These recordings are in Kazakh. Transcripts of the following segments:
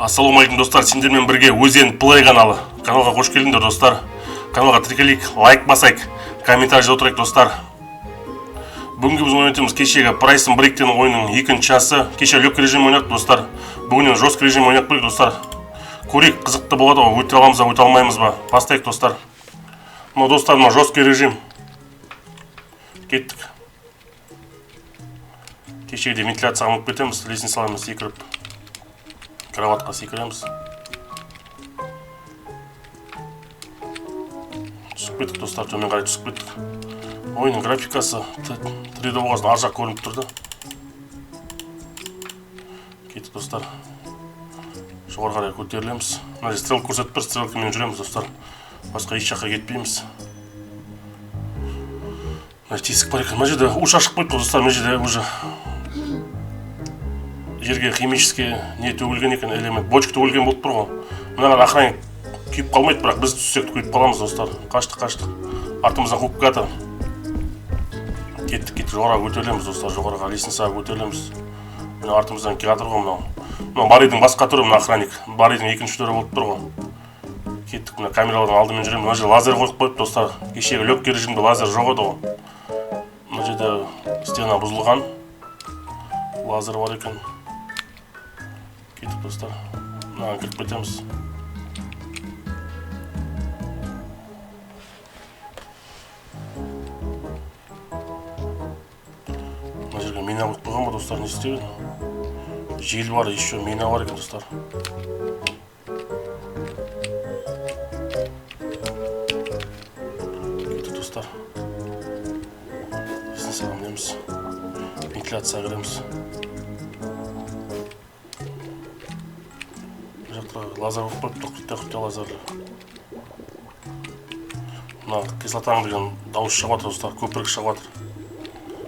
Ассалаумағалейкум, достар! Сендермен бірге Өзен Плей каналы. Каналға қош келдіңдер, достар. Каналға тіркелейік, лайк басайық, комментарий жазып отырайық, достар. Бүгінгі біздің ойнайтынымыз кешегі Prison Break'тен ойынның екінші часы. Кеше легкий режим ойнадық, достар. Бүгіннен жесткий режим ойнап көрейік, достар. Көрейік, қызықты болады ғой, өте аламыз ба, өте алмаймыз ба? Бастайық, достар. Мына, достар, мына жесткий режим. Кеттік. Кешегідей вентиляцияға мініп кетеміз, лестницалармен секіріп. Кроватқа секіреміз. Түсіп кеттік, достар, төмен қарай түсіп кеттік. Ойынның графикасы 3D болған соң ар жақ көрініп тұр да. Кеттік, достар. Жоғары қарай көтерілеміз. Мына жерде стрелка көрсетіп тұр, стрелкамен жүреміз, достар. Басқа еш жаққа кетпейміз. Мына тесік бар екен. Мына жерде уш ашып қойыпты, достар. Мына жерде уже жерге химический не төгілген екен, элемент, бочка төгілген болып тұр ғой. Мынаған охранник күйіп қалмайды, бірақ біз түссек күйіп қаламыз, достар. Қаштық, қаштық. Артымыздан қуып келатыр. Кеттік, кеттік, жоғарыға көтерілеміз, достар, жоғарыға, лестницаға көтерілеміз. Мына артымыздан келе жатыр ғой мынау. Мынау Барридің басқа түрі, мына охранник. Барридің екінші түрі болып тұр ғой. Кеттік, мына камералардың алдымен жүреміз. Мына жерде лазер қойып қойыпты, достар. Кешегі легкий режимде лазер жоқ еді ғой. Мына жерде стена бұзылған. Лазер бар екен. Кеттік, достар. Мынаған кіріп кетеміз. Мына жерге мина қойып қойған ба, достар, не істеген? Жел бар, еще мина бар екен, достар. Кеттік, достар. Лестницаға мінеміз. Вентиляцияға кіреміз. Бұл жақта лазер қойып қойыпты, құтта-құтта лазерлер. Мына кислотаның деген дауыс шығып жатыр, достар, көпірік шығып жатыр.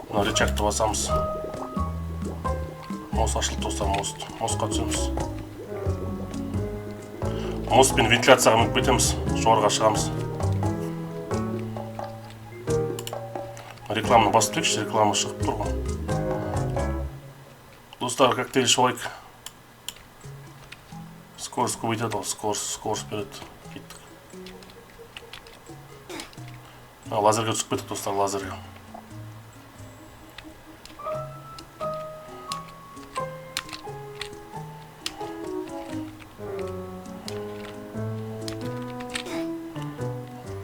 Мына рычагты басамыз. Мост ашылды, достар, мост. Мостқа түсеміз. Мост пен вентиляцияға мініп кетеміз, жоғарыға шығамыз. Рекламаны басып тұрайықшы, реклама шығып тұр ғой. Достар, коктейль ішіп алайық. Скорость көбейтеді ғой, скорость, скорость береді. Кеттік. Мына лазерге түсіп кеттік, достар, лазерге.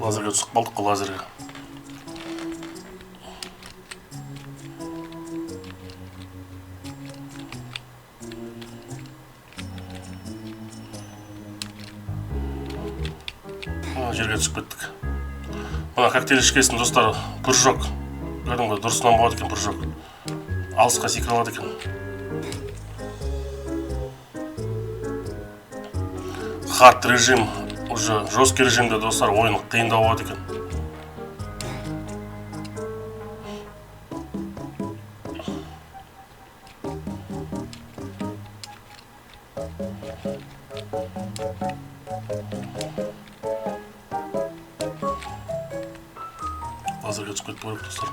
Лазерге түсіп қалдық қой, лазерге. Жерге түсіп кеттік. Мына коктейль ішкесін, достар, прыжок. Кәдімгі дұрысынан болады екен прыжок. Алысқа секіре алады екен. Хард режим, уже жесткий режимде, достар, ойын қиындау болады екен. Лазерге түсіп кетіп керек, достар.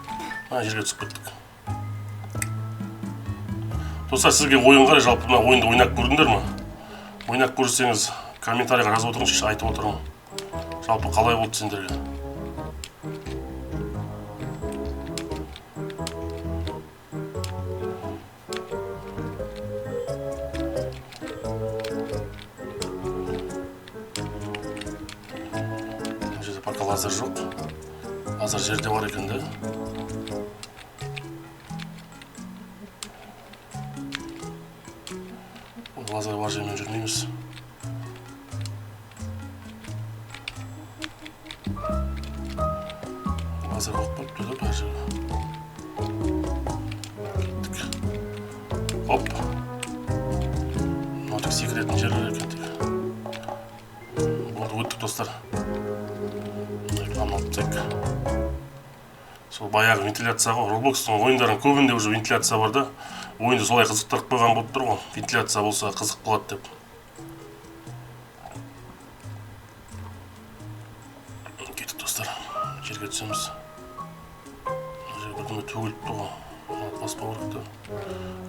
Мына жерге түсіп кеттік. Достар, сізге ойын қалай? Жалпы мына ойынды ойнап көрдіңдер ме? Ойнап көрсеңіз, комментарийға жазып отырыңызшы, айтып отырмын. Жалпы қалай болды сендерге? Мына жерде пока лазер жоқ. Лазер жерде бар екен да. Лазер бар жермен жүрмейміз. Лазер қойып қойыпты да бәр жерге. Кеттік. Оп. Мынау тек секіретін жерлер екен тек. Болды, өттік, достар. Рекламаны алып тастайық. Сол баяғы вентиляция ғой. Roblox'тың ойындарының көбінде уже вентиляция бар да. Ойынды солай қызықтырып қойған болып тұр ғой. Вентиляция болса қызық болады деп. Кеттік, достар. Жерге түсеміз. Мына жерге бірдеме төгіліп тұр ғой. Баспау керек та.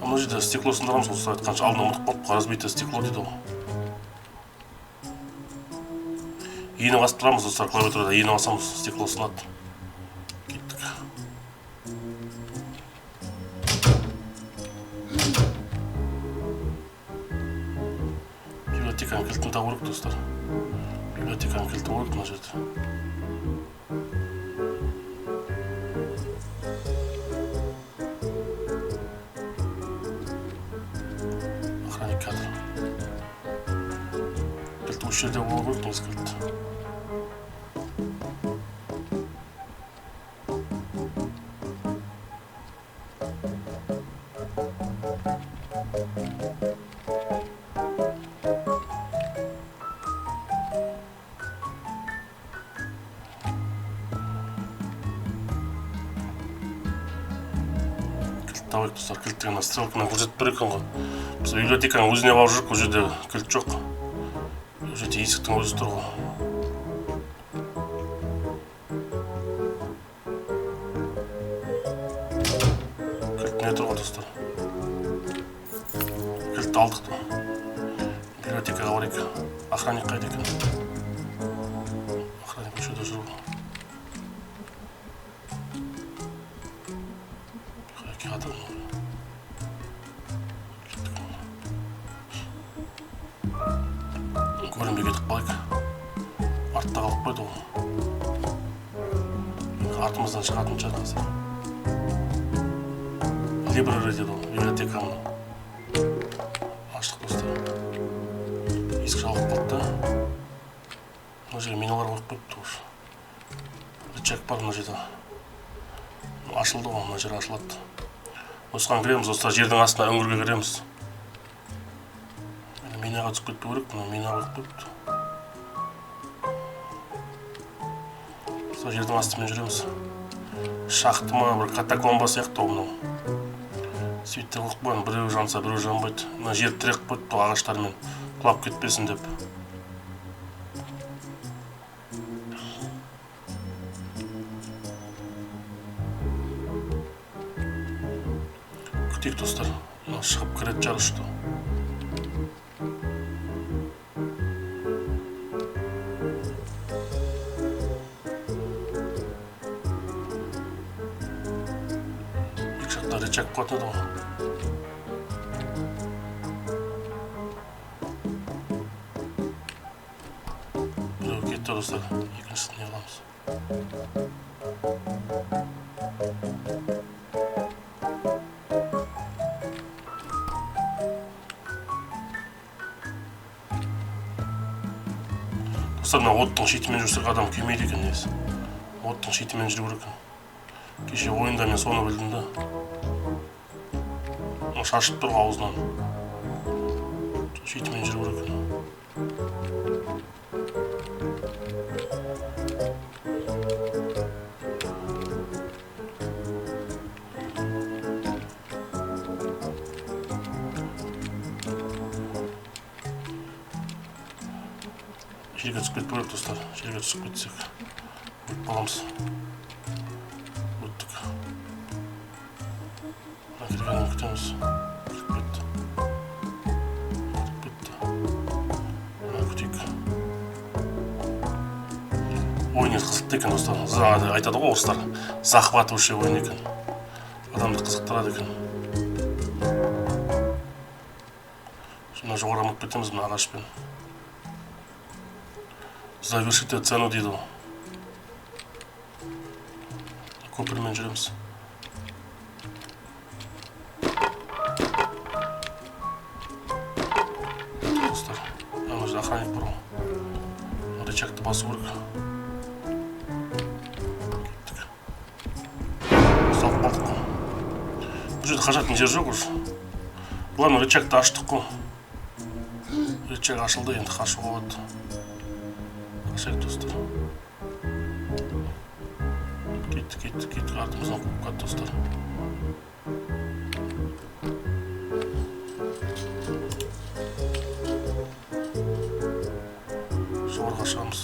Мына жерде стекло сындырамыз, достар, айтқанша алдын ұмытып қалдық. Разбитое стекло дейді ғой. Иені басып тұрамыз, достар, клавиатурада иені басамыз, стекло сынады. Кеттік. Библиотеканың кілтін табу керек, достар. Библиотеканың кілті болу керек мына жерде. Охранник кадр. Кілт осы жерде болу керек, негізі кілт. Табайық, достар, кілт деген стрелкамен көрсетіп тұр екен ғой. Біз библиотеканың өзіне барып жүрік, ол жерде кілт жоқ. Ол жерде есіктің өзі тұр ғой. Кілт не тұр ғой, достар? Кілтті алдық та. Библиотекаға барайық. Охранник қайда екен? Охранник осы жерде жүр ғой. Көрінбей кетіп қалайық. Артта қалып қойды ғой. Артымыздан шығатын шығар қазір. Либрары деді ғой, библиотека мынау. Аштық, достар. Есік жабылып қалды да. Мына жерге миналар қойып қойыпты уже. Рычаг бар мына жерде. Ашылды ғой, мына жер ашылады. Осыған кіреміз, достар, жердің астына үңгірге кіреміз. Минаға түсіп кетпеу керек, мына мина қойып қойыпты. Сол жердің астымен жүреміз. Шахты ма, бір катакомба сияқты ол мынау. Светтер қойып қойған, біреу жанса, біреу жанбайды. Мына жер тірек қойыпты ағаштармен, құлап кетпесін деп. Күтейік, достар. Мына шығып кіретін шығар ұшты. Екі жақта рычаг қоятын еді ғой. Біреу кетті, достар. Екіншісін не қыламыз? Достар, мына оттың шетімен жүрсек адам күймейді екен негізі. Оттың шетімен жүру керек екен. Кеше ойында мен соны білдім да. Мына шашып тұр ғой аузынан. Шетімен жүру керек екен. Жерге түсіп кетпеу керек, достар. Жерге түсіп кетсек өліп қаламыз. Өттік. Мына келгенін күтеміз. Кіріп кетті. Кіріп кетті. Мына күтейік. Ойын қызықты екен, достар. Жаңа айтады ғой орыстар. Захватывающий ойын екен. Адамды қызықтырады екен. Мына жоғары мініп кетеміз мына ағашпен. Завершите цену дейді ғой. Көпірмен жүреміз. Достар, ана жерде охранник бар ғой. Рычагты басу керек. Кеттік. Ұсталып қалдық қой. Бұл жерде қашатын жер жоқ уже. Главное, рычагты аштық қой. Рычаг ашылды, енді қашуға болады. Қашайық, достар. Кеттік, кеттік, кеттік. Артымыздан қуып кетті, достар. Жоғарыға шығамыз.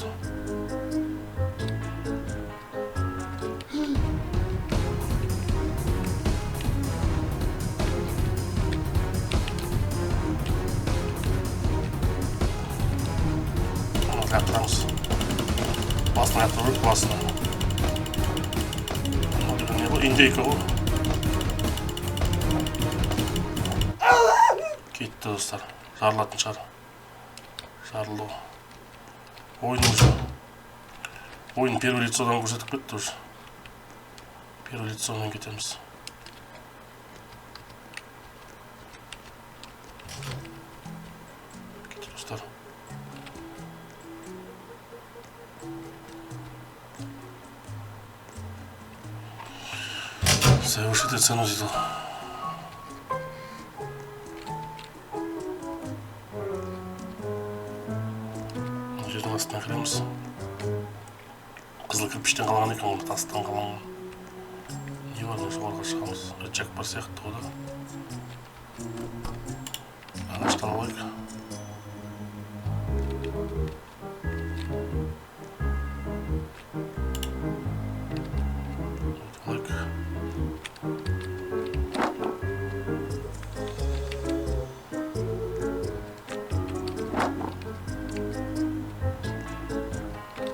Лақтырамыз. Классно. Мынау деген не ғой? Индейка ғой. Кетті, достар. Жарылатын шығар. Жарылды ғой. Ойын уже. Ойын первый лицодан көрсетіп кетті уже. Первый лицомен кетеміз. Кетті, достар. Завершить цену дейді. Мына жердің астына кіреміз. Қызыл кірпіштен қалған екен ғой, тастан қалған. Не бар, мына жоғарыға шығамыз. Рычаг бар сияқты ғой да. Ағашты алайық. Алайық.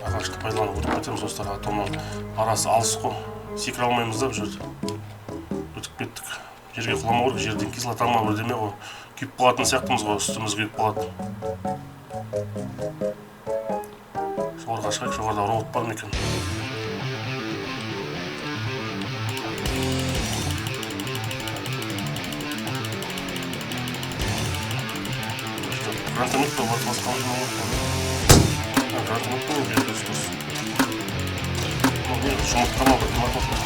Ағашты пайдаланып өтіп кетеміз, достар, а то мынау арасы алыс қой, секіре алмаймыз да бұл жерде. Өтіп кеттік. Жерге құламау керек, жерден кислота ма бірдеме ғой, күйіп қалатын сияқтымыз ғой, үстіміз күйіп қалады. Жоғарыға шығайық, жоғарыда робот бар ма екен? Гранатомет па бар, басқа ойын бар ма? Гранатомет па ол жерде дұрыс. Мынау не, жұмыртқа ма бірдеме атады?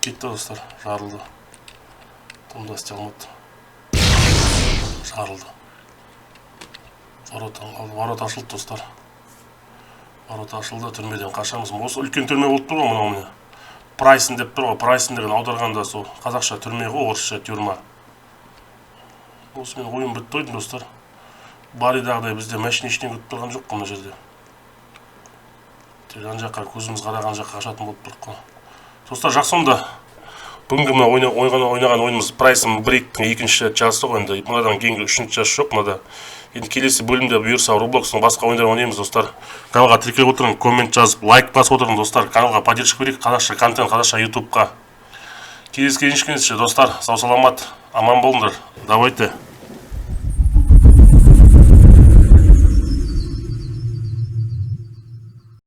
Кетті, достар, жарылды. Тым да істей алмады. Жарылды. Ворота, ворота ашылды, достар. Ворота ашылды, түрмеден қашамыз. Осы үлкен түрме болып тұр ғой мынау міне. Prison деп тұр ғой. Prison деген аударғанда сол қазақша түрме ғой, орысша тюрьма. Осымен ойын бітті ғой, достар. Баридағыдай бізде машина ештеңе күтіп тұрған жоқ қой мына жерде. Тек жан жаққа көзіміз қараған жаққа қашатын болып тұрдық қой. Достар, жақсы онда. Бүгінгі мына ойнаған ойынымыз Prison Break'тің екінші жасы ғой енді. Мынадан кейінгі үшінші жасы жоқ мынада. Енді келесі бөлімде бұйырса Roblox'тың басқа ойындарын ойнаймыз, достар. Каналға тіркеліп отырың, коммент жазып, лайк басып отырың, достар. Каналға поддержка берейік, қазақша контент, қазақша ютубқа. Кездескенше, достар, сау саламат, аман болыңдар. Давайте.